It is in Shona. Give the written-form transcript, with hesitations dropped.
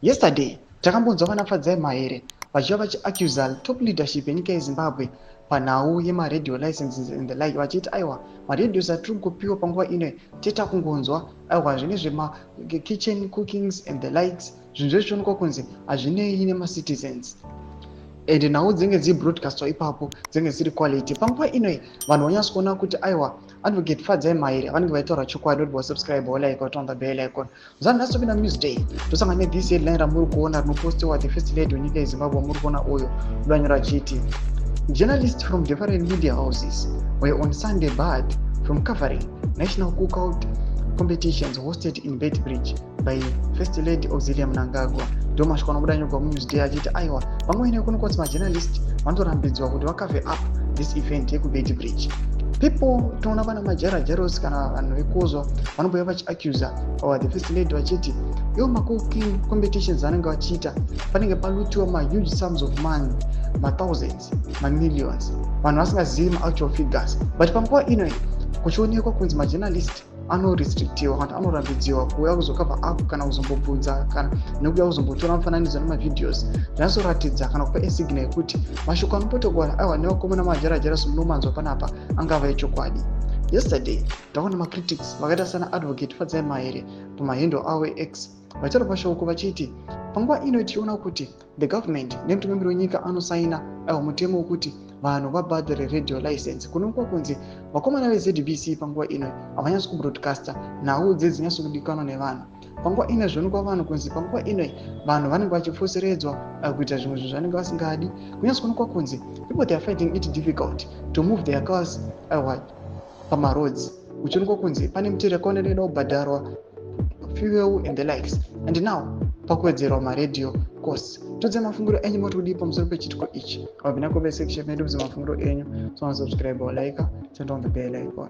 Yesterday takambonzwa vana Fadzai Mahere vachiva vachiaccusa top leadership yenyika yeZimbabwe panhau yemaradio licenses and the like, vachiti aiwa, maradios atiri kupiwa panguva ino teta kungonzwa aiwa zvine zvemakitchen cookings and the likes, zvinhu zvezvichionekwa kunzi hazvinei nemacitizens, and nhau dzinge dzibroadcastwa ipapo dzinge dziri quality. Panguva inoi vanhu vanyatso kuona kuti aiwa, Advocate Fadzai Mahere vanenge vaitaura chokwadi. Kuti wasubscribe, walike, waturn the bell icon. Zanu nhasi topinda Newsday, tosangana nethis headline ramuri kuona rinopostiwa the First Lady wenyika yeZimbabwe wamuri kuona uyo udanyora achiti, "Journalists from different media houses were on Sunday barred from covering national cookout competitions hosted in Beitbridge by First Lady Auxilia Mnangagwa." Ndo mashoko anobuda nyorwa muNewsday achiti aiwa, pamwe ine kuno kwati majournalist vanotorambidzwa kuti vacover up this event yekuBeitbridge. People tinoona vana majara jaros kana vanhu vekozwa vanombouya vachiaccusa the First Lady vachiti ivo macooking competitions vanenge vachiita panenge palootiwa mahuge sums of money, mathousands, mamillions, vanhu vasingazivi maactual figures. But panguva inoi kuchionekwa kunzi majournalist anorestrictiwa kana anorambidziwa kuuya kuzocover up kana kuzombobvunza kana nekuuya kuzombotora mufananidzo nemavideos. Zvinatsoratidza kana kupa esignal yekuti mashoko anopotokwara aiwa nevakomana majarajara somunomanzwa panapa angava echokwadi. Yesterday takaona macritics vakaita sana Advocate Fadzai Mahere pamahandle avo X vachitaura pashoko vachiti panguva ino tichiona kuti the government nemutungamiri wenyika anosaina aiwa mutemo wekuti vanhu vabhadhare radio license, kunoonekwa kunzi vakomana veZBC panguva ino havanyatsi kubroadcasta nhau dzedzinyatsikudikanwa nevanhu. Panguva ino zvionekwa vanhu kunzi panguva ino vanhu vanenge vachifoseredzwa kuita zvimwe zvinhu zvanenge vasingadi. Kunyatsi kuonekwa kunzi people, they are finding it difficult to move their cars aiwa pamaroads, uchionekwa kunzi pane mitero yakawanda inoda kubhadharwa, fuel and the likes, and now pakuwedzerwa maradio costs. Tudze mafungiro enyu, moti kudii pamusoro pechitiko ichi? Wapinda comment section medu, budze mafungiro enyu. So subscribe, like, turn on the bell icon.